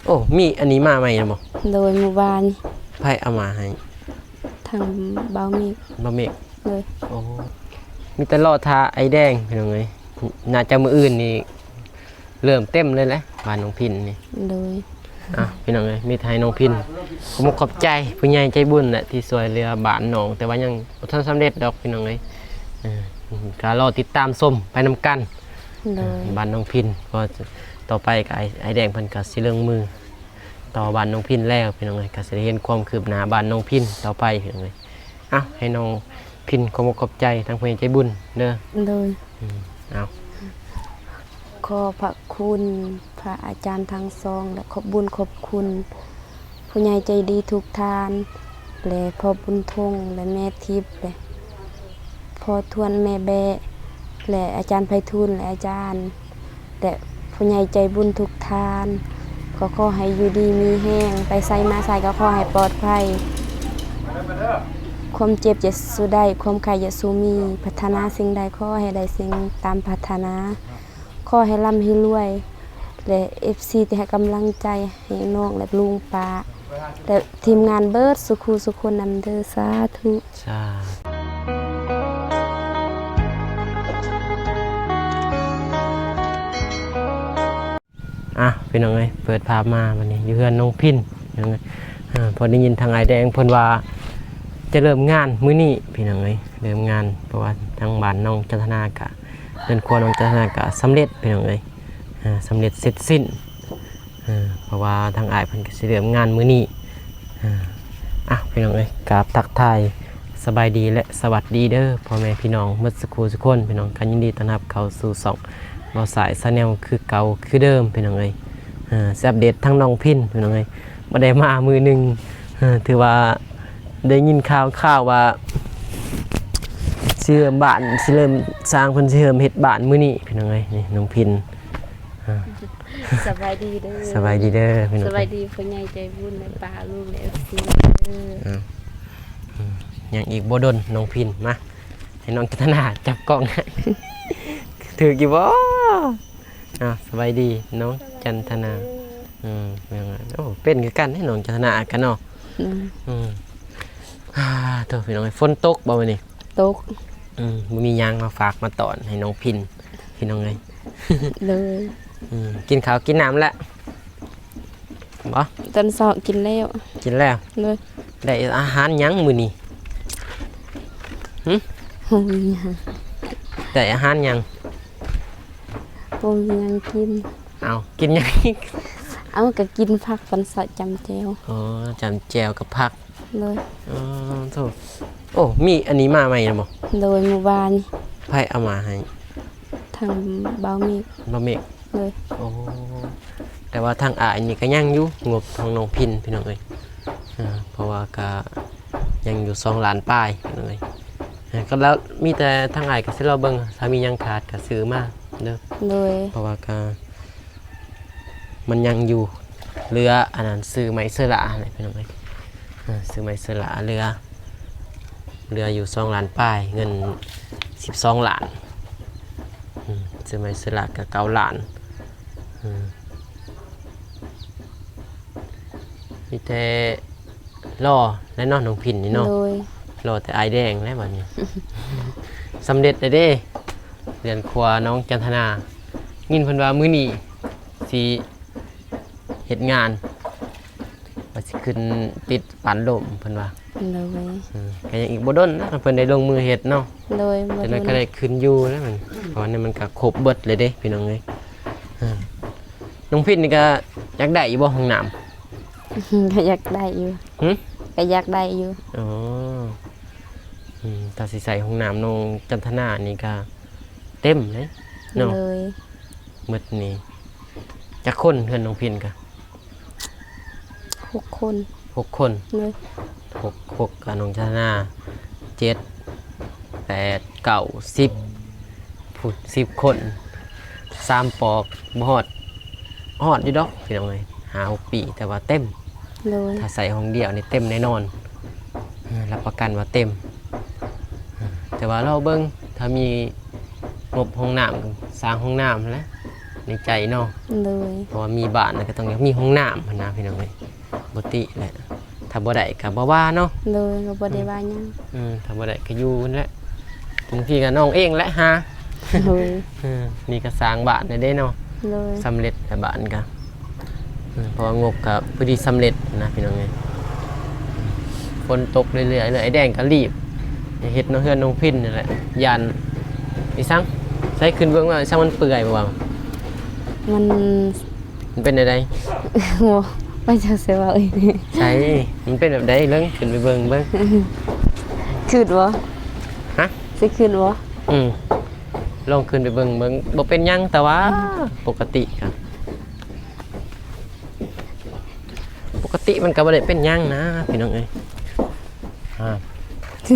ໂອ້ ມີອັນນີ້ມາໃໝ່ແລ້ວບໍ່? ໂດຍ ມື້ວານນີ້. ໃຜເອົາມາໃຫ້? ທາງບ່າວເມກ. ບ່າວເມກ. ໂດຍ. ໂອ້ ມີແຕ່ລໍຖ້າອ້າຍແດງ ພີ່ນ້ອງເອີຍ. ໜ້າຈະມື້ອື່ນນີ້ເລີ່ມເຕັມເລີຍແຫຼະ ບ້ານນ້ອງພິນນີ້. ໂດຍ. ອ່ະ ພີ່ນ້ອງເອີຍ ມີແຕ່ໃຫ້ນ້ອງພິນຂອບອົກຂອບໃຈຜູ້ໃຫຍ່ໃຈບຸນແຫຼະ ທີ່ຊ່ວຍເຫຼືອບ້ານນ້ອງ, ແຕ່ວ່າຍັງບໍ່ທັນສຳເລັດດອກ ພີ່ນ້ອງເອີຍ. ເອີ ກໍລໍຕິດຕາມຊົມໄປນຳກັນ. ໂດຍ. ເອີ ບ້ານນ້ອງພິນ ເພາະຕໍ່ໄປກໍອ້າຍ ອ້າຍແດງເພິ່ນກໍຊິລົງມືຕໍ່ບ້ານນ້ອງພິນແລ້ວ ພີ່ນ້ອງເອີຍ, ກໍຊິໄດ້ເຫັນຄວາມຄືບໜ້າບ້ານນ້ອງພິນຕໍ່ໄປ ພີ່ນ້ອງເອີຍ. ເອົ້າ ໃຫ້ນ້ອງພິນຂອບອົກຂອບໃຈທາງຜູ້ໃຫຍ່ໃຈບຸນເດີ. ໂດຍ. ອືມ ເອົາ. ຂໍພະຄຸນພະອາຈານທັງສອງ ແລະ ຂອບບຸນຂອບຄຸນຜູ້ໃຫຍ່ໃຈດີທຸກທ່ານ ແລະ ພໍ່ບຸນທົງ ແລະ ແມ່ທິບ ແລະ ພໍ່ທວນ ແມ່ແບ້ ແລະ ອາຈານໄພທູນ ແລະ ອາຈານ ແລະ ຜູ້ໃຫຍ່ໃຈບຸນທຸກທ່ານ. ກໍຂໍໃຫ້ຢູ່ດີມີແຮງ, ໄປໃສມາໃສກໍຂໍໃຫ້ປອດໄພ, ຄວາມເຈັບຢ່າສູ່ໄດ້, ຄວາມໄຂ້ຢ່າສູ່ມີ, ປາດຖະໜາສິ່ງໃດຂໍໃຫ້ໄດ້ສິ່ງຕາມປາດຖະໜາ. ຂໍໃຫ້ລ່ຳໃຫ້ລວຍ ແລະ ເອັຟຊີ ທີ່ໃຫ້ກຳລັງໃຈໃຫ້ນ້ອງ ແລະ ລຸງປ້າ ແລະ ທີມງານເບິດສູ່ຄູ່ສູ່ຄົນນຳເດີ. ສາທຸ. ສາ. ອ່ະ ພີ່ນ້ອງເອີຍ ເປີດພາບມາບັດນີ້ຢູ່ເຮືອນນ້ອງພິນ ພີ່ນ້ອງເອີຍ. ອ່າ ພໍໄດ້ຍິນທາງອ້າຍແດງເພິ່ນວ່າຈະເລີ່ມງານມື້ນີ້ ພີ່ນ້ອງເອີຍ, ເລີ່ມງານ ເພາະວ່າທາງບ້ານນ້ອງຈັນທະນາກະ ເຮືອນຄົວນ້ອງຈັນທະນາກະສຳເລັດ ພີ່ນ້ອງເອີຍ, ອ່າ ສຳເລັດເສັດສິ້ນ. ເອີ ເພາະວ່າທາງອ້າຍເພິ່ນກໍຊິເລີ່ມງານມື້ນີ້. ເອີ ອ່ະ ພີ່ນ້ອງເອີຍ ກາບທັກທາຍສະບາຍດີ ແລະ ສະຫວັດດີເດີ ພໍ່ແມ່ພີ່ນ້ອງໝົດສູ່ຄູ່ສູ່ຄົນ ພີ່ນ້ອງ. ກໍຍິນດີຕ້ອນຮັບເຂົ້າສູ່ຊ່ອງບ່າວສາຍ Channel ຄືເກົ່າຄືເດີມ ພີ່ນ້ອງເອີຍ. ເອີ ຊິອັບເດດທາງນ້ອງພິນ ພີ່ນ້ອງເອີຍ, ບໍ່ໄດ້ມາມື້ໜຶ່ງ. ເອີ ຖືວ່າໄດ້ຍິນຂ່າວໆວ່າຊິເລີ່ມບ້ານ ຊິເລີ່ມສ້າງ ເພິ່ນຊິເລີ່ມເຮັດບ້ານມື້ນີ້ ພີ່ນ້ອງເອີຍ. ນີ້ນ້ອງພິນ. ອ່າ ສະບາຍດີເດີ. ສະບາຍດີເດີພີ່ນ້ອງ. ສະບາຍດີຜູ້ໃຫຍ່ໃຈບຸນ ແລະ ປ້າລຸງ ແລະ ເອັຟຊີ ເດີ. ເອີ ອືມ ຍັງອີກບໍ່ດົນນ້ອງພິນ. ມາ ໃຫ້ນ້ອງຈັນທະນາຈັບກ້ອງໃຫ້ ຖືກຢູ່ບໍ່? ອ່າ ສະບາຍດີນ້ອງຈັນທະນາ. ສະບາຍດີເດີ. ອືມ ແມ່ນ. ໂອ້ ເປັນຄືກັນເດ້ນ້ອງຈັນທະນາກະເນາະ. ອືມ ອືມ. ອ່າ ໂທ້ ພີ່ນ້ອງເອີຍ ຝົນຕົກບໍ່ມື້ນີ້? ຕົກ. ອືມ ບໍ່ມີຫຍັງມາຝາກມາຕ້ອນໃຫ້ນ້ອງພິນ ພີ່ນ້ອງເອີຍ. ໂດຍ. ອືມ ກິນເຂົ້າກິນນ້ຳແລ້ວບໍ່? ຕອນເຊົ້າກິນແລ້ວ. ກິນແລ້ວ. ໂດຍ. ໄດ້ອາຫານຫຍັງມື້ນີ້? ຫຶ? ບໍ່ມີຫຍັງ. ໄດ້ອາຫານຫຍັງ? ບໍ່ມີຫຍັງກິນ. ເອົ້າ ກິນຫຍັງອີກ? ເອົ້າ ກະກິນຜັກຕອນເຊົ້າ ຈຳແຈ່ວ. ອໍ ຈຳແຈ່ວກັບຜັກ. ໂດຍ. ອໍ ໂທ້ ໂອ້ ມີອັນນີ້ມາໃໝ່ແລ້ວບໍ່? ໂດຍ ມື້ວານນີ້. ໃຜເອົາມາໃຫ້? ທາງບ່າວເມກ. ບ່າວເມກ. ໂດຍ. ໂອ້ ແຕ່ວ່າທາງອ້າຍນີ້ກະຍັງຢູ່ ງົບຂອງນ້ອງພິນ ພີ່ນ້ອງເອີຍ. ເອີ ເພາະວ່າກະຍັງຢູ່ສອງລ້ານປາຍ ພີ່ນ້ອງເອີຍ. ເອີ ກໍແລ້ວ ມີແຕ່ທາງອ້າຍກໍຊິລໍເບິ່ງ ຖ້າມີຫຍັງຂາດກໍຊື້ມາເດີ. ໂດຍ. ເພາະວ່າກໍ ມັນຍັງຢູ່ ເຫຼືອອັນນັ້ນ ຊື້ໄມ້ເຊີລາຫັ້ນແຫຼະ ພີ່ນ້ອງເອີຍ. ເອີ ຊື້ໄມ້ເຊີລາ ເຫຼືອ ເຫຼືອຢູ່ສອງລ້ານປາຍ ເງິນສິບສອງລ້ານ. ອືມ ຊື້ໄມ້ເຊີລາກໍເກົ້າລ້ານ. ອືມ ມີແຕ່ ລໍແຫຼະເນາະ ນ້ອງພິນນີ້ເນາະ. ໂດຍ. ລໍແຕ່ອ້າຍແດງແຫຼະບັດນີ້. ສຳເລັດແລ້ວເດ້ ເຮືອນຄົວນ້ອງຈັນທະນາ. ຍິນເພິ່ນວ່າມື້ນີ້ຊິເຮັດງານ ວ່າຊິຂຶ້ນຕິດປານລົມເພິ່ນວ່າ. ໂດຍ. ອືມ ກໍຍັງອີກບໍ່ດົນນະ ເພິ່ນໄດ້ລົງມືເຮັດເນາະ. ໂດຍ. ບໍ່ດົນ ຈັ່ງໃດກໍໄດ້ຂຶ້ນຢູ່ແລ້ວມັນ ເພາະວ່ານີ້ມັນກໍຄົບເບິດເລີຍເດ້ ພີ່ນ້ອງເອີຍ. ເອີ ນ້ອງພິນນີ້ກໍຢາກໄດ້ຢູ່ບໍ່ຫ້ອງນ້ຳ? ກໍຢາກໄດ້ຢູ່. ຫຶ? ກໍຢາກໄດ້ຢູ່. ອໍ ອືມ ຖ້າຊິໃສ່ຫ້ອງນ້ຳນ້ອງຈັນທະນານີ້ກໍເຕັມເລີຍເນາະ. ໂດຍ. ໝົດນີ້ຈັກຄົນ ເຮືອນນ້ອງພິນກະ? ຫົກຄົນ. ຫົກຄົນ. ໂດຍ. ຫົກ ຫົກ ກະນ້ອງຈັນທະນາ ເຈັດ ແປດ ເກົ້າ ສິບ ພຸ້ນ ສິບຄົນ ສາມປອກ ບໍ່ຮອດ ຮອດຢູ່ດອກພີ່ນ້ອງເອີຍ ຫ້າຫົກປີ ແຕ່ວ່າເຕັມ. ໂດຍ. ຖ້າໃສ່ຫ້ອງດຽວນີ້ເຕັມແນ່ນອນ ເອີ ຮັບປະກັນວ່າເຕັມ. ເອີ ແຕ່ວ່າລໍເບິ່ງ ຖ້າມີງົບຫ້ອງນ້ຳ ສ້າງຫ້ອງນ້ຳຫັ້ນແຫຼະ ໃນໃຈເນາະ. ໂດຍ. ເພາະວ່າມີບ້ານແລ້ວກໍຕ້ອງຢາກມີຫ້ອງນ້ຳຫັ້ນນະ ພີ່ນ້ອງເອີຍ, ບໍ່ຕິແຫຼະ. ຖ້າບໍ່ໄດ້ກໍບໍ່ວ່າເນາະ. ໂດຍ. ກໍບໍ່ໄດ້ວ່າຫຍັງ. ອືມ ຖ້າບໍ່ໄດ້ກໍຢູ່ຫັ້ນແຫຼະ, ບາງທີກໍນ້ອງເອງແຫຼະຫາ. ໂດຍ. ເອີ ນີ້ກໍສ້າງບ້ານແລ້ວເດ້ເນາະ. ໂດຍ. ສຳເລັດແລ້ວບ້ານກໍ ເອີ ເພາະວ່າງົບກໍພໍດີສຳເລັດນະ ພີ່ນ້ອງເອີຍ. ຝົນຕົກເລື້ອຍໆເລີຍ, ອ້າຍແດງກໍລີບ ຢາກເຮັດເນາະ ເຮືອນນ້ອງພິນນີ້ແຫຼະ. ຢ້ານອີສັງ ໃສ່ຂຶ້ນເບິ່ງວ່າອີສັງ ມັນເປື່ອຍບໍ່ວະ? ມັນ ມັນເປັນແນວໃດ? ໂອ້ ໄປຈັກຊິເວົ້າອີກ. ໃສ່ ມັນເປັນແບບໃດ? ເບິ່ງ ຂຶ້ນໄປເບິ່ງເບິ່ງ. ຄືດບໍ່? ຮະ? ຊິຄືດບໍ່? ອືມ ລອງຂຶ້ນໄປເບິ່ງເບິ່ງ. ບໍ່ເປັນຫຍັງ ແຕ່ວ່າ ອືມ ປົກກະຕິ ປົກກະຕິມັນກໍບໍ່ໄດ້ເປັນຫຍັງນະ ພີ່ນ້ອງເອີຍ. ອ່າ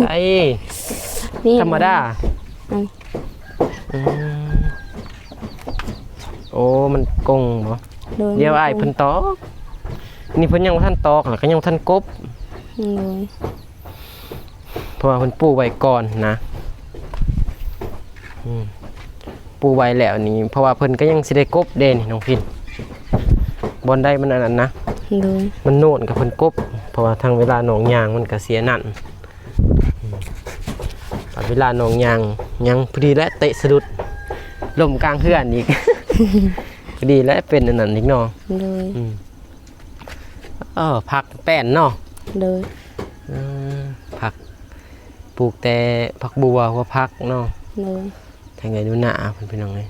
ໃສ່ ນີ້ ທຳມະດາ. ອືມ ອືມ ໂອ້ ມັນກົງບໍ່? ໂດຍ. ດຽວອ້າຍເພິ່ນຕອກ, ນີ້ເພິ່ນຍັງບໍ່ທັນຕອກ ແລ້ວກໍຍັງບໍ່ທັນກົບ. ໂດຍ. ເພາະວ່າເພິ່ນປູໄວ້ກ່ອນນະ. ອືມ ປູໄວ້ແລ້ວນີ້ ເພາະວ່າເພິ່ນກໍຍັງຊິໄດ້ກົບເດ້ນີ້ ນ້ອງພິນ. ບ່ອນໃດມັນອັນນັ້ນນະ. ໂດຍ. ມັນໂໜດກໍເພິ່ນກົບ, ເພາະວ່າທາງເວລານ້ອງຍ່າງມັນກໍເສຍນັ້ນ. ອືມ ບາດເວລານ້ອງຍ່າງ ຍ່າງພໍດີແຫຼະ ເຕະສະດຸດ ລົ້ມກາງເຮືອນອີກ. ພໍດີແຫຼະ ເປັນອັນນັ້ນອີກເນາະ. ໂດຍ. ອືມ ເອີ ຜັກແປ້ນເນາະ. ໂດຍ. ເອີ ຜັກ ປູກແຕ່ຜັກບົວ ຫົວຜັກເນາະ. ໂດຍ. ທາງເອື້ອຍໜູນາເພິ່ນ ພີ່ນ້ອງເອີຍ.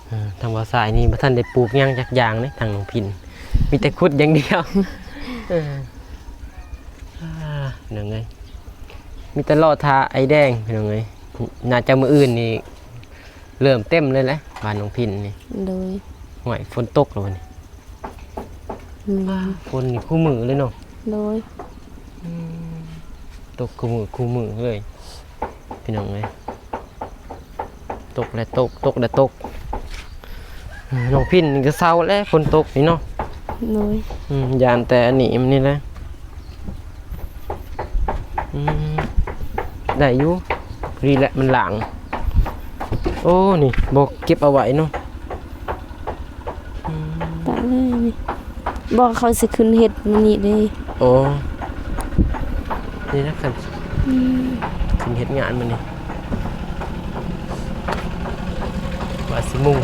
ເອີ ທາງບ່າວຊາຍນີ້ບໍ່ທັນໄດ້ປູກຫຍັງຈັກຢ່າງເດ້ ທາງນ້ອງພິນ ມີແຕ່ຂຸດຢ່າງດຽວ. ເອີ ອ່າ ພີ່ນ້ອງເອີຍ ມີແຕ່ລໍຖ້າອ້າຍແດງ ພີ່ນ້ອງເອີຍ. ໜ້າຈະມື້ອື່ນນີ້ ເລີ່ມເຕັມເລີຍແຫຼະ ບ້ານນ້ອງພິນນີ້. ໂດຍ. ຫ້ວຍ ຝົນຕົກແລ້ວບັດນີ້. ແມ່ນ. ຝົນນີ້ຄູ່ມື້ເລີຍເນາະ. ໂດຍ. ອືມ ຕົກຄູ່ມື້ຄູ່ມື້ເລີຍ ພີ່ນ້ອງເອີຍ. ຕົກແລ້ວຕົກ ຕົກແລ້ວຕົກ. ເອີ ນ້ອງພິນນີ້ກໍເຊົາແລ້ວ ຝົນຕົກນີ້ເນາະ. ໂດຍ. ອືມ ຢ້ານແຕ່ອັນນີ້ ມັນນີ້ແຫຼະ. ອືມ ໄດ້ຢູ່ ດີແຫຼະ ມັນລ້າງ. ໂອ້ ນີ້ບໍ່ເກັບເອົາໄວ້ເນາະ. ອືມ ປະເລີຍນີ້ ບໍ່ ເຂົາຊິຂຶ້ນເຮັດມື້ນີ້ເດ້. ໂອ້ ນີ້ນະ ຄັນ ອືມ ຂຶ້ນເຮັດງານມື້ນີ້ ວ່າຊິມຸງ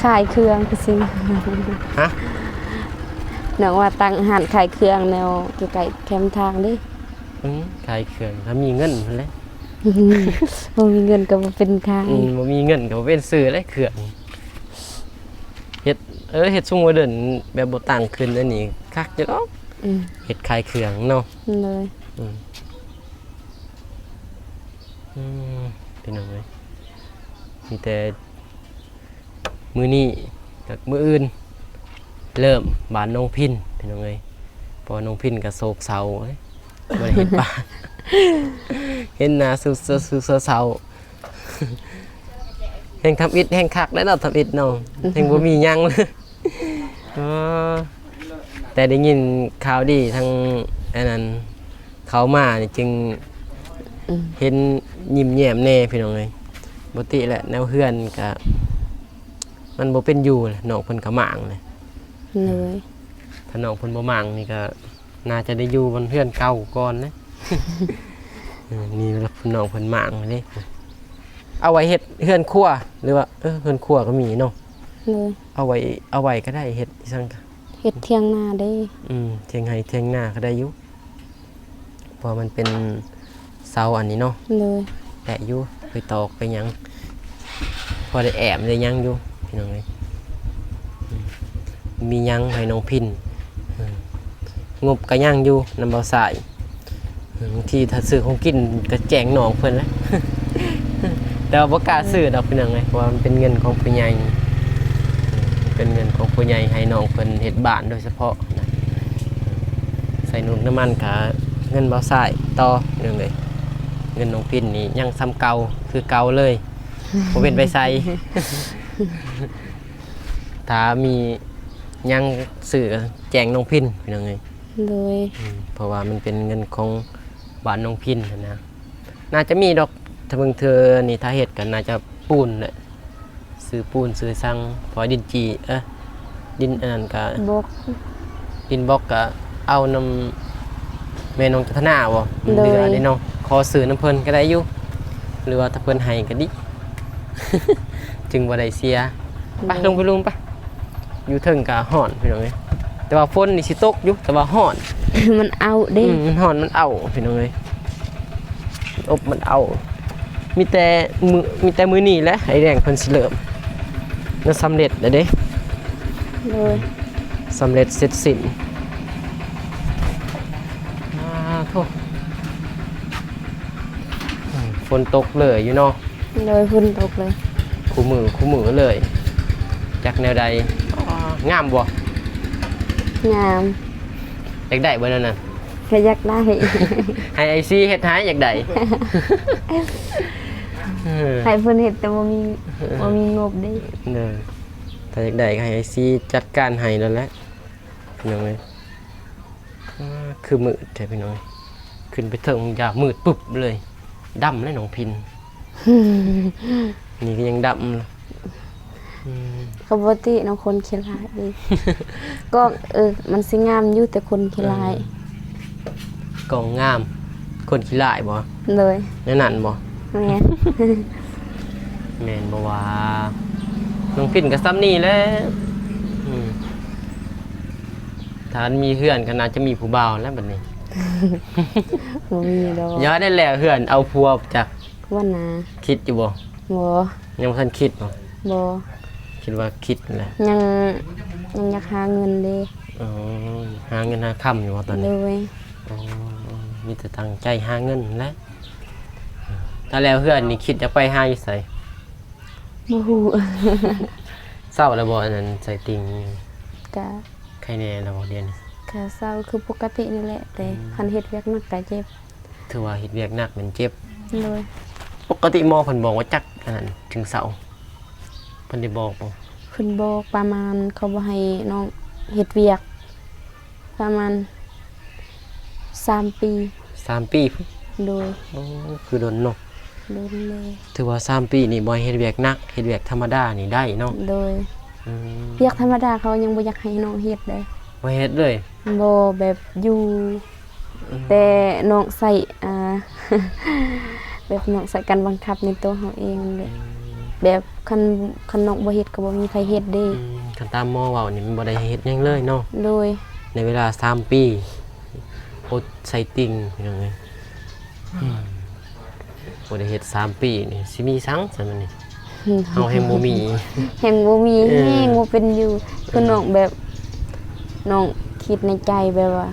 ຂາຍເຄື່ອງຄືຊິ. ຮະ? ນ້ອງວ່າຕັ້ງຮ້ານຂາຍເຄື່ອງແນວໃກ້ໆແຄມທາງເດ້. ອືມ ຂາຍເຄື່ອງ ຖ້າມີເງິນພຸ້ນແຫຼະ. ບໍ່ມີເງິນກໍບໍ່ເປັນຂາຍ. ອືມ ບໍ່ມີເງິນກໍບໍ່ເປັນຊື້ແຫຼະເຄື່ອງ. ເຮັດ ເອີ ເຮັດຊົງໂມເດີນແບບບໍ່ຕັ້ງຂຶ້ນ ອັນນີ້ຄັກຢູ່ດອກ. ອືມ ເຮັດຂາຍເຄື່ອງເນາະ. ໂດຍ. ອືມ ອືມ ພີ່ນ້ອງເອີຍ ມີແຕ່ ມື້ນີ້ກັບມື້ອື່ນ ເລີ່ມບ້ານນ້ອງພິນ ພີ່ນ້ອງເອີຍ. ເພາະວ່ານ້ອງພິນກໍໂສກເຊົາເອີຍ ບໍ່ໄດ້ເຫັນປ້າ ເຫັນໜ້າຊຸບເຊົາໆ ແຮ່ງທຳອິດແຮ່ງຄັກແລ້ວເນາະ ທຳອິດເນາະ ແຮ່ງບໍ່ມີຫຍັງເລີຍ. ເອີ ແຕ່ໄດ້ຍິນຂ່າວດີທາງອັນນັ້ນ ເຂົ້າມານີ້ຈຶ່ງ ອືມ ເຫັນຍິ້ມແຍ້ມແດ່ ພີ່ນ້ອງເອີຍ. ປົກກະຕິແຫຼະ ແນວເຮືອນກະມັນບໍ່ເປັນຢູ່ແຫຼະ ນ້ອງເພິ່ນກະມ້າງແຫຼະ. ໂດຍ. ຖ້ານ້ອງເພິ່ນບໍ່ມ້າງນີ້ກະໜ້າຈະໄດ້ຢູ່ບ່ອນເຮືອນເກົ່າກ່ອນແຫຼະ. ເອີ ນີ້ລະ ນ້ອງເພິ່ນມ້າງເດ້ ເອົາໄວ້ເຮັດເຮືອນຄົວ ຫຼືວ່າ ເອີ ເຮືອນຄົວກໍມີເນາະ. ໂດຍ. ເອົາໄວ້ ເອົາໄວ້ກໍໄດ້ ເຮັດອີ່ສັງກະ ເຮັດຖຽງນາເດ້. ອືມ ຖຽງໄຮ່ຖຽງນາກໍໄດ້ຢູ່ ເພາະວ່າມັນເປັນເສົາອັນນີ້ເນາະ. ໂດຍ. ແປະຢູ່ ໄປຕອກໄປຫຍັງ ພໍໄດ້ແອ້ມໄດ້ຫຍັງຢູ່ ພີ່ນ້ອງເອີຍ. ອືມ ມີຫຍັງໃຫ້ນ້ອງພິນ ເອີ ງົບກໍຍັງຢູ່ນຳບ່າວຊາຍ. ບາງທີຖ້າຊື້ຂອງກິນກໍແຈ້ງນ້ອງເພິ່ນແຫຼະ ແຕ່ວ່າບໍ່ກ້າຊື້ດອກ ອືມ ພີ່ນ້ອງເອີຍ ເພາະວ່າມັນເປັນເງິນຂອງຜູ້ໃຫຍ່ ເປັນເງິນຂອງຜູ້ໃຫຍ່ ໃຫ້ນ້ອງເພິ່ນເຮັດບ້ານໂດຍສະເພາະນະ. ໃສ່ນ້ຳມັນກະເງິນບ່າວຊາຍຕໍ່ ພີ່ນ້ອງເອີຍ. ເງິນນ້ອງພິນນີ້ຍັງສ່ຳເກົ່າຄືເກົ່າເລີຍ ບໍ່ເປັນໄປໃສ. ຖ້າມີຫຍັງຊື້ກໍແຈ້ງນ້ອງພິນ ພີ່ນ້ອງເອີຍ. ໂດຍ. ອືມ ເພາະວ່າມັນເປັນເງິນຂອງ ບ້ານນ້ອງພິນຫັ້ນນະ ໜ້າຈະມີດອກ ຖ້າເບິ່ງເທື່ອນີ້ ຖ້າເຮັດກໍໜ້າຈະປູນແຫຼະ ຊື້ປູນຊື້ສັງ ເພາະວ່າດິນຈີ່ ເອີ ດິນອັນນັ້ນກໍ ບລັອກ ດິນບລັອກກໍເອົານຳແມ່ນ້ອງຈັນທະນາບໍ ມັນເຫຼືອເດ້ເນາະ ໂດຍ ຂໍຊື້ນຳເພິ່ນກໍໄດ້ຢູ່ ຫຼືວ່າຖ້າເພິ່ນໃຫ້ກໍດີ ຈຶ່ງບໍ່ໄດ້ເສຍ. ໄປ ໂດຍ ລົງໄປລຸມໄປ. ຢູ່ເທິງກະຮ້ອນພີ່ນ້ອງເອີຍ ແຕ່ວ່າຝົນນີ້ຊິຕົກຢູ່ ແຕ່ວ່າຮ້ອນ ມັນເອົາເດ້ ອືມ ມັນຮ້ອນ ມັນເອົາພີ່ນ້ອງເອີຍ ອົບມັນເອົາ ມີແຕ່ມື້ ມີແຕ່ມື້ນີ້ແຫຼະ ໄອ້ແດງເພິ່ນຊິເລີ່ມ ມັນສຳເລັດແລ້ວເດ້ ໂດຍ ສຳເລັດເສັດສິ້ນ ອາ ໂທ້ ອືມ ຝົນຕົກເລີຍຢູ່ເນາະ. ໂດຍ ຝົນຕົກເລີຍ ຄູ່ມື້ ຄູ່ມື້ເລີຍ ຈັກແນວໃດ. ອໍ ງາມບໍ່? ງາມ ຢາກໄດ້ບໍ່ແນວນັ້ນ? ກໍຢາກໄດ້ ໃຫ້ອ້າຍຊີເຮັດໃຫ້ ຢາກໄດ້ ເອີ ໃຫ້ເພິ່ນເຮັດ ແຕ່ບໍ່ມີ ບໍ່ມີງົບເດ້ ເອີ ຖ້າຢາກໄດ້ກໍໃຫ້ອ້າຍຊີຈັດການໃຫ້ໂລດແຫຼະ ພີ່ນ້ອງເອີຍ. ອາ ຄືມືດແທ້ພີ່ນ້ອງ ຂຶ້ນໄປເທິງ ຢ່າມືດປຶບເລີຍ ດຳເລີຍນ້ອງພິນ ນີ້ກໍຍັງດຳ ອືມ ກໍບໍ່ຕິເນາະ ຄົນຂີ້ລ້າຍເດ້ ກໍ ເອີ ມັນຊິງາມຢູ່ ແຕ່ຄົນຂີ້ລ້າຍ ເອີ ກໍງາມ ຄົນຂີ້ລ້າຍບໍ່? ໂດຍ ແນວນັ້ນບໍ່? ແມ່ນ ແມ່ນບໍ່ວ່າ ນ້ອງພິນກໍສ່ຳນີ້ແຫຼະ ອືມ ຖ້າມີເຮືອນກໍໜ້າຈະມີຜູ້ບ່າວແລ້ວບັດນີ້ ບໍ່ມີດອກ ຢ່າໄດ້ແລ້ວ ເຮືອນເອົາຜົວຈັກ ວ່ານາ ຄິດຢູ່ບໍ່? ບໍ່ ຍັງບໍ່ທັນຄິດບໍ່? ບໍ່ ຄິດວ່າຄິດແຫຼະ ຍັງ ຍັງຢາກຫາເງິນເດ້ ອໍ ຫາເງິນຫາຄຳຢູ່ບໍ່ຕອນນີ້? ໂດຍ ອໍ ມີແຕ່ຕັ້ງໃຈຫາເງິນແຫຼະ ຖ້າແລ້ວເຮືອນນີ້ຄິດຈະໄປຫາຢູ່ໃສ? ບໍ່ຮູ້ ເຊົາແລ້ວບໍ່ ອັນນັ້ນໄສ້ຕິ່ງ? ກະ ໄຄແນ່ແລ້ວບໍ່ດຽວນີ້? ກະເຊົາຄືປົກກະຕິນີ້ແຫຼະ ແຕ່ ອືມ ຄັນເຮັດວຽກໜັກກະເຈັບ ຖືວ່າເຮັດວຽກໜັກແມ່ນເຈັບ ໂດຍ ປົກກະຕິໝໍເພິ່ນບອກວ່າຈັກອັນນັ້ນຈຶ່ງເຊົາ ເພິ່ນໄດ້ບອກບໍ່? ເພິ່ນບອກປະມານເຂົາບໍ່ໃຫ້ນ້ອງເຮັດວຽກ ປະມານສາມປີ ສາມປີພຸ້ນ ໂດຍ ໂອ້ ຄືດົນເນາະ ດົນເລີຍ ຖືວ່າສາມປີນີ້ບໍ່ໃຫ້ເຮັດວຽກໜັກ ເຮັດວຽກທຳມະດານີ້ໄດ້ເນາະ ໂດຍ ອືມ ວຽກທຳມະດາເຂົາຍັງບໍ່ຢາກໃຫ້ນ້ອງເຮັດເດ້ ບໍ່ເຮັດເລີຍ ບໍ່ ແບບຢູ່ ອືມ ແຕ່ນ້ອງໃຊ້ ອ່າ ແບບນ້ອງໃຊ້ການບັງຄັບໃນຕົວເຮົາເອງນັ້ນແຫຼະ ອືມ ແບບຄັນ ຄັນນ້ອງບໍ່ເຮັດກໍບໍ່ມີໃຜເຮັດເດ້ ອືມ ຄັນຕາມໝໍເວົ້ານີ້ມັນບໍ່ໄດ້ໃຫ້ເຮັດຫຍັງເລີຍເນາະ ໂດຍ ໃນເວລາສາມປີ ອົດໄສ້ຕິ່ງ ພີ່ນ້ອງເອີຍ ອືມ ບໍ່ໄດ້ເຮັດສາມປີນີ້ ຊິມີສັງຊັ້ນບັດນີ້ ເຮົາແຮ່ງບໍ່ມີ ແຮ່ງບໍ່ມີ ເອີ ແຮ່ງບໍ່ເປັນຢູ່ ຄື ເອີ ນ້ອງແບບ ນ້ອງຄິດໃນໃຈແບບວ່າ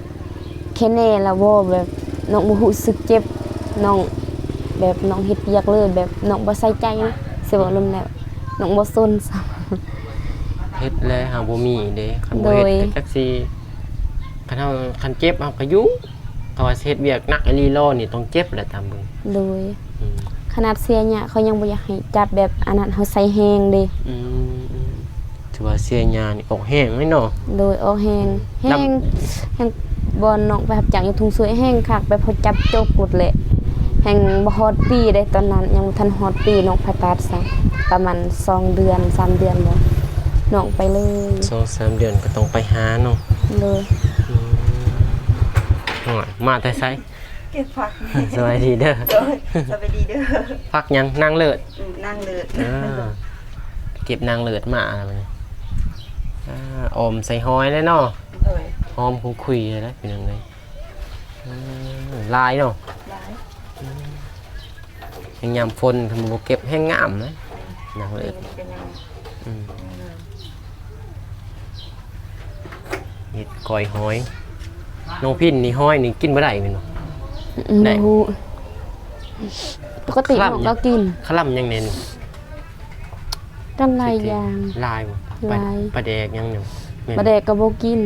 ແຄ່ແນ່ລະບໍ່ ແບບນ້ອງບໍ່ຮູ້ສຶກເຈັບ ນ້ອງແບບນ້ອງເຮັດວຽກເລີຍ ແບບນ້ອງບໍ່ໃສ່ໃຈນະ ຊິເວົ້າລວມແລ້ວ ນ້ອງບໍ່ສົນຊ້ຳ ເຮັດແລ້ວຫາບໍ່ມີເດ້ ຄັນບໍ່ເຮັດ ໂດຍ ກໍຈັກຊິ ຄັນເຮົາ ຄັນເຈັບເຮົາກໍຢູ່ ຄັນວ່າຊິເຮັດວຽກໜັກອີ່ຫຼີລໍນີ້ຕ້ອງເຈັບແຫຼະຕາມເບິ່ງ ໂດຍ ອືມ ຂະໜາດເສຍຫຍ້າເຂົາຍັງບໍ່ຢາກໃຫ້ຈັບແບບອັນນັ້ນ ເຮົາໃສ່ແຮງເດ້ ອືມ ອືມ ຖືວ່າເສຍຫຍ້ານີ້ອອກແຮງເລີຍເນາະ ໂດຍ ອອກແຮງ ອືມ ແຮງ ແຮງ ບ່ອນນ້ອງໄປຮັບຈ້າງຢູ່ທົ່ງຊວຍແຮງຄັກ ແບບເຮົາຈັບຈົກໂລດແຫຼະ ແຮງບໍ່ຮອດປີເດ້ ຕອນນັ້ນຍັງບໍ່ທັນຮອດປີນ້ອງຜ່າຕັດຊ້ຳ ປະມານສອງເດືອນ ສາມເດືອນບໍ່ ນ້ອງໄປເລີຍ ສອງສາມເດືອນກໍຕ້ອງໄປຫາເນາະ ໂດຍ ອືມ ໂອ້ຍ ມາແຕ່ໃສ? ເກັບຜັກ ສະບາຍດີເດີ ໂດຍ ສະບາຍດີເດີ ຜັກຫຍັງ? ນາງເລີດ ອືມ ນາງເລີດ ເອີ ເກັບນາງເລີດມາແລ້ວບັດນີ້ ອາ ອອມໃສ່ຫອຍເລີຍເນາະ ໂດຍ ຫອມຂຸ້ຍໆເລີຍນະ ພີ່ນ້ອງເອີຍ ເອີ ຫຼາຍເນາະ ຫຼາຍ ອືມ ແຮ່ງຍາມຝົນ ຄັນບໍ່ເກັບແຮ່ງງາມນະ ນາງເລີດ ອືມ ເຮັດກ້ອຍຫອຍ ນ້ອງພິນນີ້ຫອຍນີ້ກິນບໍ່ໄດ້ແມ່ນບໍ່? ອືມ ໄດ້ ບໍ່ຮູ້ ປົກກະຕິນ້ອງກໍກິນ ຄະລຳຫຍັງແດ່ນີ້? ຕັ້ງຫຼາຍຢ່າງ ຫຼາຍບໍ່? ຫຼາຍ ປາ ປາແດກຫຍັງນີ້ ແມ່ນ ປາແດກກໍບໍ່ກິນ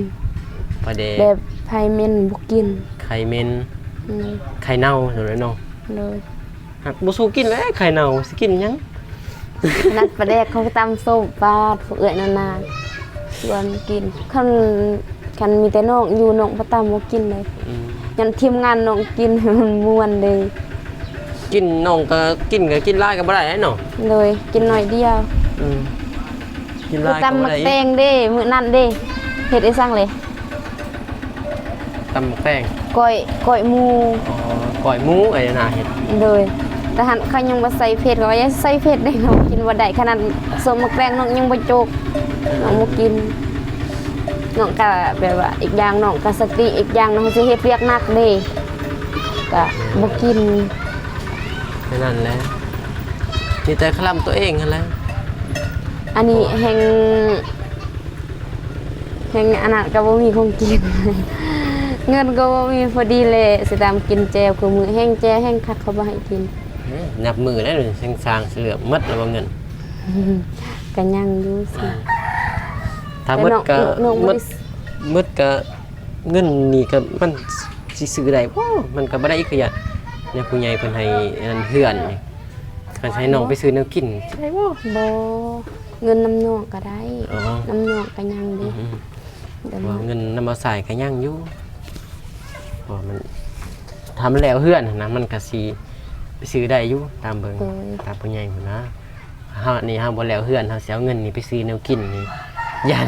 ປາແດກ ແບບໄຂ່ເໝັນບໍ່ກິນ ໄຂ່ເໝັນ ອືມ ໄຂ່ເນົ່າຊັ້ນແຫຼະເນາະ ໂດຍ ຫາກບໍ່ສູ້ກິນແຫຼະ ໄຂ່ເນົ່າຊິກິນຫຍັງ? ຂະໜາດປາແດກເຂົາກໍຕຳສົ້ມ ປາດ ຜູ້ເອື້ອຍນານາຊວນກິນ ຄັນ ຄັນມີແຕ່ນ້ອງຢູ່ ນ້ອງບໍ່ຕຳບໍ່ກິນເລີຍ ອືມ ຍັນທີມງານນ້ອງກິນໃຫ້ມັນມ່ວນເດ້. ກິນ ນ້ອງກໍກິນ ກໍກິນຫຼາຍກໍບໍ່ໄດ້ເນາະ. ໂດຍ ກິນໜ້ອຍດຽວ. ອືມ ກິນຫຼາຍກໍບໍ່ໄດ້ອີກ. ຕຳໝາກແຕງເດ້ ມື້ນັ້ນເດ້ ເຮັດອີ່ສັງເລີຍ? ຕຳໝາກແຕງ ກ້ອຍ ກ້ອຍໝູ. ອໍ ກ້ອຍໝູ ໄອ້ນາເຮັດ. ໂດຍ ແຕ່ຫັ້ນເຂົາຍັງບໍ່ໃສ່ເຜັດ ເຂົາວ່າຢ່າໃສ່ເຜັດເດ້ ນ້ອງກິນບໍ່ໄດ້. ຂະໜາດສົ້ມໝາກແຕງນ້ອງຍັງບໍ່ຈົກ ນ້ອງບໍ່ກິນ. ນ້ອງກະແບບວ່າ ອີກຢ່າງນ້ອງກະສະຕິ ອີກຢ່າງນ້ອງຊິເຮັດວຽກໜັກເດ້ ກະບໍ່ກິນ. ແນວນັ້ນແຫຼະ ມີແຕ່ຄະລຳຕົວເອງຫັ້ນແຫຼະ. ອັນນີ້ແຮ່ງ ແຮ່ງອັນນັ້ນກະບໍ່ມີຂອງກິນ ເງິນກະບໍ່ມີ. ພໍດີແຫຼະ ຊິຕາມກິນແຈ່ວຄູ່ມື້ ແຮ່ງແຈ່ວແຮ່ງຄັກ ເຂົາບໍ່ໃຫ້ກິນ. ເອີ ນັບມື້ແລ້ວນີ້ ສ້າງຊິເຫຼືອໝົດແລ້ວບໍ່ເງິນ? ກະຍັງຢູ່ຊິ ອືມ ຖ້າໝົດກະ ແຕ່ນ້ອງ ນ້ອງບໍ່ໄດ້ ໝົດ ໝົດກະ ເງິນນີ້ກະມັນຊິຊື້ໄດ້ບໍ່? ມັນກະບໍ່ໄດ້ອີກຄືກັນ. ຍາຜູ້ໃຫຍ່ເພິ່ນໃຫ້ອັນນັ້ນເຮືອນນີ້ ຄັນໃຫ້ນ້ອງໄປຊື້ແນວກິນຊິໄດ້ບໍ່? ບໍ່ ເງິນນຳນ້ອງກະໄດ້. ອໍ ນຳນ້ອງກະຍັງເດ້. ອືມ ແຕ່ວ່າເງິນນຳອ້າຍຊາຍກະຍັງຢູ່ ເພາະວ່າມັນ ຖ້າມັນແລ້ວເຮືອນຫັ້ນນະ ມັນກະຊິໄປຊື້ໄດ້ຢູ່ ຕາມເບິ່ງ ໂດຍ ຕາມຜູ້ໃຫຍ່ພຸ້ນນະ. ເຮົານີ້ເຮົາບໍ່ແລ້ວເຮືອນ ເຮົາຊິເອົາເງິນນີ້ໄປຊື້ແນວກິນນີ້ ຢ້ານ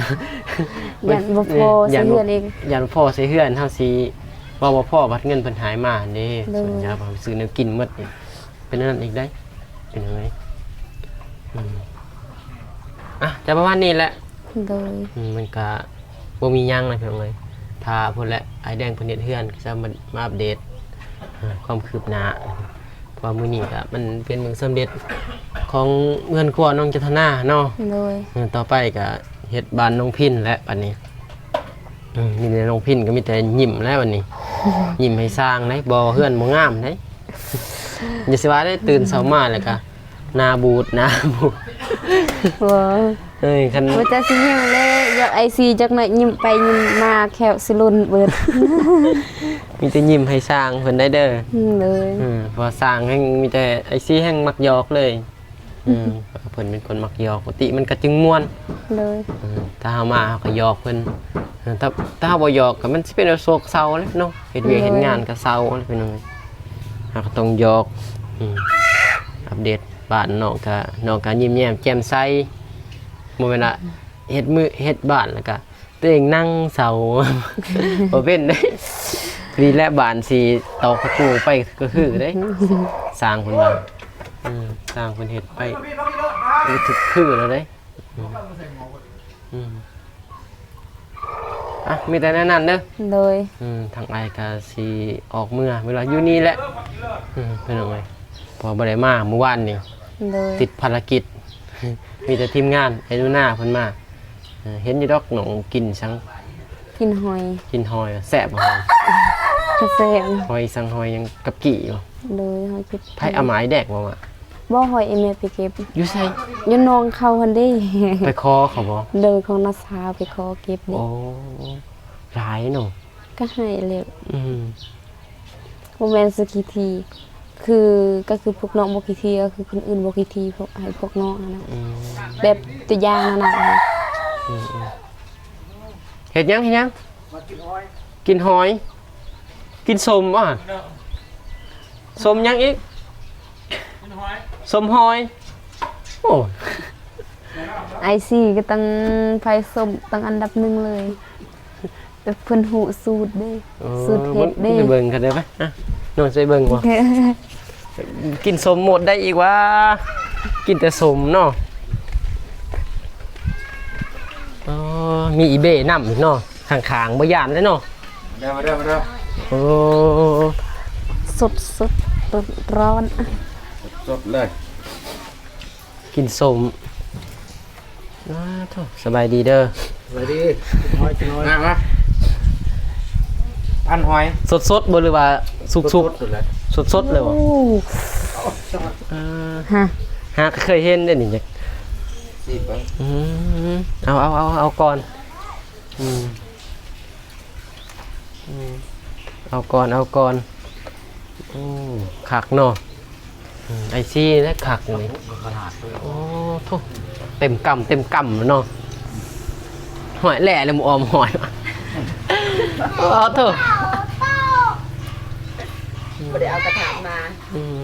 ຢ້ານບໍ່ພໍໃຊ້ເຮືອນອີກ ຢ້ານບໍ່ພໍໃຊ້ເຮືອນ ເຮົາຊິເວົ້າບໍ່ພໍ ບັດເງິນເພິ່ນຫາຍມາຫັ້ນເດ້. ໂດຍ ສ່ວນໃຫຍ່ເຮົາໄປຊື້ແນວກິນໝົດນີ້ ເປັນອັນນັ້ນອີກໄດ໋ ເປັນຫຍັງເລີຍ. ອືມ ອ່ະ ຈະປະມານນີ້ແຫຼະ. ໂດຍ ອືມ ມັນກະບໍ່ມີຫຍັງນະພີ່ນ້ອງເອີຍ ຖ້າພຸ້ນແຫຼະ ອ້າຍແດງເພິ່ນເຮັດເຮືອນ ກະຈະມາ ມາອັບເດດ ເອີ ຄວາມຄືບໜ້າ ເພາະວ່າມື້ນີ້ກະມັນເປັນມື້ສຳເລັດຂອງເຮືອນຄົວນ້ອງຈັນທະນາເນາະ. ໂດຍ ເອີ ຕໍ່ໄປກະເຮັດບ້ານນ້ອງພິນແຫຼະບັດນີ້. ອືມ ມີແຕ່ນ້ອງພິນກະມີແຕ່ຍິ້ມແຫຼະບັດນີ້ ຍິ້ມໃຫ້ຊ່າງໄດ໋ ບໍ່ ເຮືອນບໍ່ງາມໄດ໋. ຢ່າຊິວ່າໄດ້ ຕື່ນເຊົ້າມາແລ້ວກະໜ້າບູດ ໜ້າບູດ. ບໍ່ ເອີຍ ຄັນ ບໍ່ຈັກຊິຍິ້ມແລ້ວ ຢາກໄອຊີຈັກໜ້ອຍ ຍິ້ມໄປຍິ້ມມາ ແຂ້ວຊິຫຼົ່ນເບິດ. ມີແຕ່ຍິ້ມໃຫ້ຊ່າງເພິ່ນໄດ໋ເດີ. ອືມ ໂດຍ ເອີ ເພາະວ່າຊ່າງແຮ່ງ ມີແຕ່ໄອຊີແຮ່ງມັກຢອກເລີຍ. ອືມ ເພິ່ນເປັນຄົນມັກຢອກ ປົກກະຕິມັນກະຈຶ່ງມ່ວນ. ໂດຍ ເອີ ຖ້າເຮົາມາເຮົາກະຢອກເພິ່ນ ເອີ ຖ້າ ຖ້າເຮົາບໍ່ຢອກກະມັນຊິເປັນໂສກເສົ້າແຫຼະເນາະ ເຮັດວຽກ ໂດຍ ເຮັດງານກະເສົ້າແຫຼະພີ່ນ້ອງ. ເຮົາກະຕ້ອງຢອກ ອືມ ອັບເດດ ບ້ານນ້ອງກະ ນ້ອງກະຍິ້ມແຍ້ມແຈ່ມໃສ ບໍ່ແມ່ນວ່າເຮັດມື້ ເຮັດບ້ານແລ້ວກະຕົວເອງນັ່ງເສົ້າ ບໍ່ເປັນເດ້. ດີແລ້ວ ບ້ານຊິຕອກຕະປູໄປກະຄືເດ້ ຊ່າງເພິ່ນວ່າ. ເອີ ຊ່າງເພິ່ນເຮັດໄປ ຄື ຄືແລ້ວເດ້. ອືມ ອືມ ອ່ະ ມີແຕ່ແນວນັ້ນເດີ. ໂດຍ ອືມ ທາງອ້າຍກະຊິອອກເມືອ ແມ່ນວ່າຢູ່ນີ້ແຫຼະ. ອືມ ພີ່ນ້ອງເອີຍ ເພາະວ່າບໍ່ໄດ້ມາມື້ວານນີ້. ໂດຍ ຕິດພາລະກິດ ມີແຕ່ທີມງານໄອດູນາເພິ່ນມາ. ເອີ ເຫັນຢູ່ດອກ ນ້ອງກິນສັງ ກິນຫອຍ. ກິນຫອຍ ແຊບບໍ່ຫອຍ? ກະແຊບ. ຫອຍສັງ ຫອຍຫຍັງ ກັບກີ່ບໍ່? ໂດຍ ຫອຍກັບກີ່. ໃຜເອົາມາ ອ້າຍແດງບໍ່ມາ? ບໍ່ ຫອຍອີ່ແມ່ໄປເກັບ. ຢູ່ໃສ? ຢູ່ໜອງເຂົາຫັ້ນເດ້. ໄປຂໍເຂົາບໍ່? ໂດຍ ຂອງນ້າສາວໄປຂໍເກັບເດ້. ໂອ້ ຫຼາຍເນາະ. ກະໃຫ້ແລ້ວ. ອືມ ບໍ່ແມ່ນຊິຂີ້ຖີ່ ຄື ກະຄືພວກນ້ອງບໍ່ຂີ້ຖີ່ ກະຄືຄົນອື່ນບໍ່ຂີ້ຖີ່ ພວກ ໃຫ້ພວກນ້ອງຫັ້ນນະ. ອືມ ແບບຕົວຢ່າງນັ້ນນະ. ອືມ ອືມ ເຮັດຫຍັງ ເຮັດຫຍັງ? ມາກິນຫອຍ ກິນຫອຍ ກິນສົ້ມບໍ່? ສົ້ມຫຍັງອີກ? ສົ້ມຫອຍ. ໂອ້ ໄອຊີກະຕັ້ງໄຟສົ້ມຕັ້ງອັນດັບໜຶ່ງເລີຍ. ແບບເພິ່ນຮູ້ສູດເດ້ ໂອ້ ສູດເຮັດເດ້. ໄປເບິ່ງກັນເດີໄປ. ອ່ະ ນ້ອງຊິໄປເບິ່ງບໍ່? ກິນສົ້ມໝົດໄດ້ອີກຫວາ? ກິນແຕ່ສົ້ມເນາະ. ອໍ ມີອີເບ້ນຳອີກເນາະ ຂ້າງໆ ບໍ່ຢ້ານເດ້ເນາະ. ມາເດີ ມາເດີ ມາເດີ. ໂອ້ ສົດໆ ຮ້ອນໆ ສົດໆ ເລີຍ. ກິນສົ້ມ. ອ້າ ໂທ້ ສະບາຍດີເດີ. ສະບາຍດີ. ກິນຫອຍ ກິນຫອຍ. ມາ ມາ ພັນຫອຍ. ສົດໆ ບໍ່ ຫຼືວ່າສຸກໆ? ສົດໆ ເລີຍ. ສົດໆ ເລີຍບໍ່? ໂອ້ ເອີ ຫາ ຫາກະເຄີຍເຫັນເດ້ນີ້. ຊີມເບິ່ງ. ອືມ ເອົາ ເອົາ ເອົາ ເອົາກ່ອນ. ອືມ ອືມ ເອົາກ່ອນ ເອົາກ່ອນ. ໂອ້ ຄັກເນາະ. ອືມ ໄອຊີແຫຼະຄັກນີ້. ໂອ້ ໂທ້ ເຕັມກຳ ເຕັມກຳເນາະ. ຫ້ອຍ ແຫຼະແລ້ວບໍ່ອອມຫ້ອຍ. ໂອ້ ໂທ້. ບໍ່ໄດ້ເອົາກະຖາງມາ. ອືມ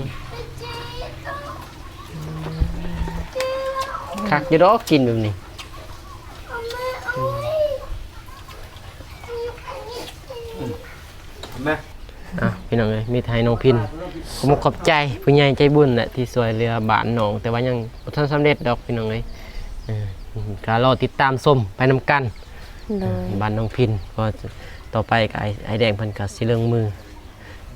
ຄັກຢູ່ດອກກິນແບບນີ້. ແມ່ ອ່ະ ພີ່ນ້ອງເອີຍ ມີແຕ່ໃຫ້ນ້ອງພິນ ຂອບອົກຂອບໃຈຜູ້ໃຫຍ່ໃຈບຸນແຫຼະ ທີ່ຊ່ວຍເຫຼືອບ້ານນ້ອງ ແຕ່ວ່າຍັງບໍ່ທັນສຳເລັດດອກ ພີ່ນ້ອງເອີຍ. ເອີ ກໍລໍຕິດຕາມຊົມໄປນຳກັນ. ໂດຍ ເອີ ບ້ານນ້ອງພິນ ເພາະວ່າຕໍ່ໄປກໍອ້າຍ ອ້າຍແດງເພິ່ນກໍຊິລົງມື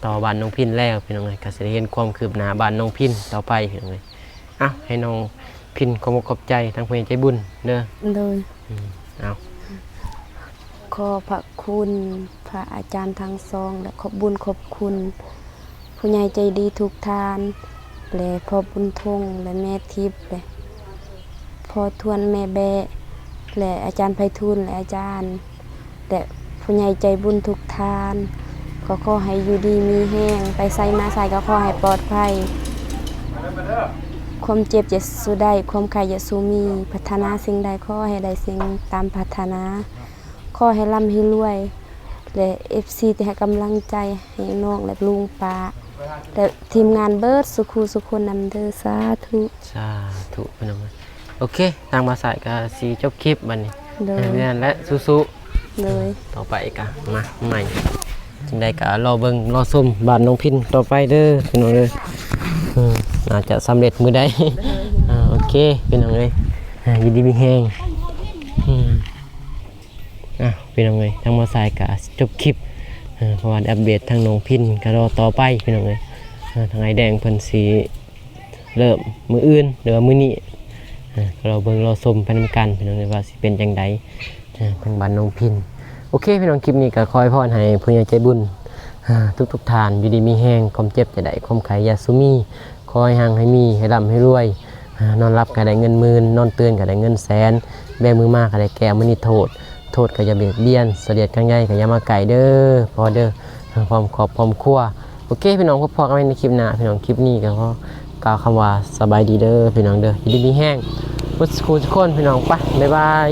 ຕໍ່ບ້ານນ້ອງພິນແລ້ວ ພີ່ນ້ອງເອີຍ. ກໍຊິໄດ້ເຫັນຄວາມຄືບໜ້າບ້ານນ້ອງພິນຕໍ່ໄປ ພີ່ນ້ອງເອີຍ. ເອົ້າ ໃຫ້ນ້ອງພິນຂອບອົກຂອບໃຈທາງຜູ້ໃຫຍ່ໃຈບຸນເດີ. ໂດຍ ອືມ ເອົ້າ ຂໍພະຄຸນພະອາຈານທັງສອງ ແລະ ຂອບບຸນຂອບຄຸນຜູ້ໃຫຍ່ໃຈດີທຸກທ່ານ ແລະ ພໍ່ບຸນທົງ ແລະ ແມ່ທິບ ແລະ ພໍ່ທວນ ແມ່ແບ້ ແລະ ອາຈານໄພທູນ ແລະ ອາຈານ ແລະ ຜູ້ໃຫຍ່ໃຈບຸນທຸກທ່ານ. ກໍຂໍໃຫ້ຢູ່ດີມີແຮງ ໄປໃສມາໃສກໍຂໍໃຫ້ປອດໄພ ຄວາມເຈັບຢ່າສູ່ໄດ້ ຄວາມໄຂ້ຢ່າສູ່ມີ ປາດຖະໜາສິ່ງໃດຂໍໃຫ້ໄດ້ສິ່ງຕາມປາດຖະໜາ ຂໍໃຫ້ລ່ຳໃຫ້ລວຍ ແລະ ເອັຟຊີ ທີ່ໃຫ້ກຳລັງໃຈໃຫ້ນ້ອງ ແລະ ລຸງປ້າ ແລະ ທີມງານເບິດສູ່ຄູ່ສູ່ຄົນນຳເດີ. ສາທຸ ສາທຸ ພີ່ນ້ອງ. ໂອເຄ ທາງບ່າວສາຍກໍຊິຈົບຄລິບບັດນີ້. ໂດຍ ແມ່ນແຫຼະ ສູ້ໆ. ໂດຍ ຕໍ່ໄປກໍມາໃໝ່ ຈັ່ງໃດກໍລໍເບິ່ງລໍຊົມບ້ານນ້ອງພິນຕໍ່ໄປເດີ ພີ່ນ້ອງເດີ. ອືມ ອາດຈະສຳເລັດມື້ໃດ. ໂດຍ ອ່າ ໂອເຄ ພີ່ນ້ອງເອີຍ ອ່າ ຢູ່ດີມີແຮງ. ອືມ ອ່ະ ພີ່ນ້ອງເອີຍ ທາງບ່າວສາຍກໍຈົບຄລິບ ເພາະວ່າໄດ້ອັບເດດທາງນ້ອງພິນກໍລໍຕໍ່ໄປ ພີ່ນ້ອງເອີຍ. ທາງອ້າຍແດງເພິ່ນຊິເລີ່ມມື້ອື່ນ ຫຼືວ່າມື້ນີ້ ກໍລໍເບິ່ງລໍຊົມໄປນຳກັນ ພີ່ນ້ອງເອີຍ ວ່າຊິເປັນຈັ່ງໃດ ທາງບ້ານນ້ອງພິນ. ໂອເຄ ພີ່ນ້ອງ ຄລິບນີ້ກໍຂໍອວຍພອນໃຫ້ຜູ້ໃຫຍ່ໃຈບຸນ ທຸກໆທ່ານ ຢູ່ດີມີແຮງ ຄວາມເຈັບຢ່າໄດ້ ຄວາມໄຂ້ຢ່າສູ່ມີ ຂໍໃຫ້ຮັ່ງໃຫ້ມີ ໃຫ້ລ່ຳໃຫ້ລວຍ ນອນຫຼັບກໍໄດ້ເງິນໝື່ນ ນອນຕື່ນກໍໄດ້ເງິນແສນ ແບມືມາກໍໄດ້ແກ້ວມະນີໂທດ ໂທດກໍຢ່າບຽດບຽນ ສະຫຼຽດກາງໃຫຍ່ກໍຢ່າມາໃກ້ເດີ ພໍເດີ ພ້ອມຄອບພ້ອມຄົວ. ໂອເຄ ພີ່ນ້ອງ ພົບພໍ້ກັນໃໝ່ໃນຄລິບໜ້າ ພີ່ນ້ອງ. ຄລິບນີ້ກໍຂໍກ່າວຄຳວ່າສະບາຍດີເດີ ພີ່ນ້ອງເດີ ຢູ່ດີມີແຮງເບິດສູ່ຄົນ ພີ່ນ້ອງ. ໄປ ບາຍບາຍ.